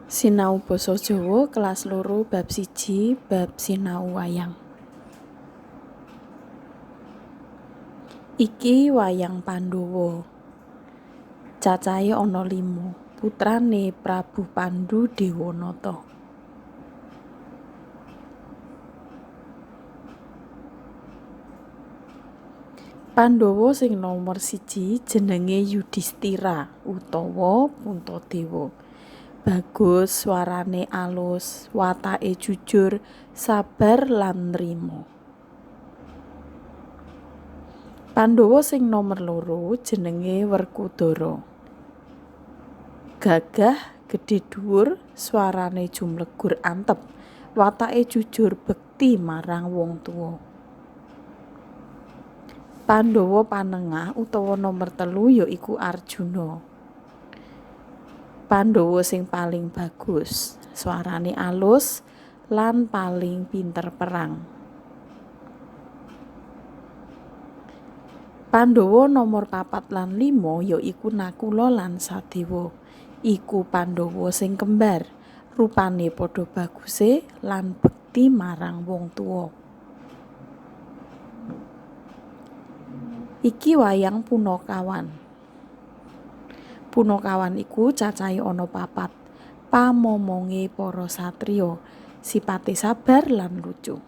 Sinau basa Jawa kelas 2 bab 1 bab sinau wayang. Iki wayang Pandhawa. Cacahe ana 5, putrane Prabu Pandhu Dewanata. Pandhawa sing nomor 1 jenenge Yudhistira utawa Puntadewa. Bagus, swarane alus, watake jujur, sabar lan nrima. Pandhawa sing nomer 2 jenenge Werkudara. Gagah, gedhe dhuwur, swarane jumlegur antep, watake jujur bekti marang wong tuwa. Pandhawa panengah utawa nomer 3 ya iku Arjuna. Pandhawa sing paling bagus, swarane alus lan paling pinter perang. Pandhawa nomor 4 lan 5 ya iku Nakula lan Sadewa. Iku Pandhawa sing kembar, rupane padha baguse lan bekti marang wong tuwa. Iki wayang Punakawan. Punakawan iku cacahe ana 4, pamomonge para satriya, sipate sabar lan lucu.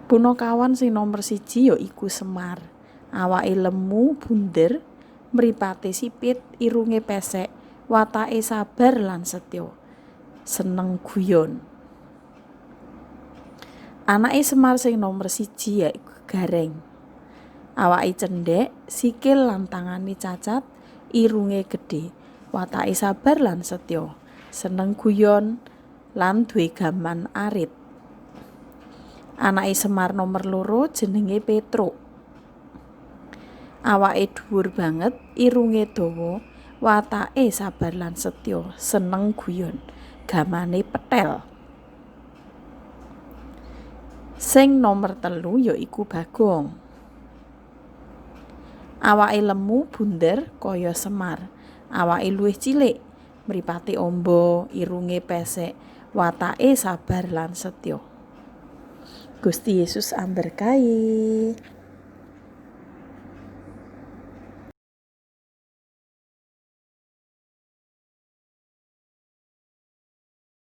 Punakawan sing nomor 1 ya iku Semar. Awake lemu, bunder, mripate sipit, irunge pesek, watake sabar lan setya, seneng guyon. Anake Semar sing nomor 1 ya iku Gareng. Awake cendhek, sikil lan tangane cacat, irunge gedhe, watake sabar lan setya, seneng guyon lan duwe gaman arit. Anake Semar nomor 2 jenenge Petruk. Awake dhuwur banget, irunge dawa, watake sabar lan setya, seneng guyon, gamane petel. Sing nomor 3 ya iku Bagong. Awake lemu bunder kaya Semar, awake luwih cilik, mripate amba, irunge pesek, watake sabar lan setya. Gusti Yesus amberkahi.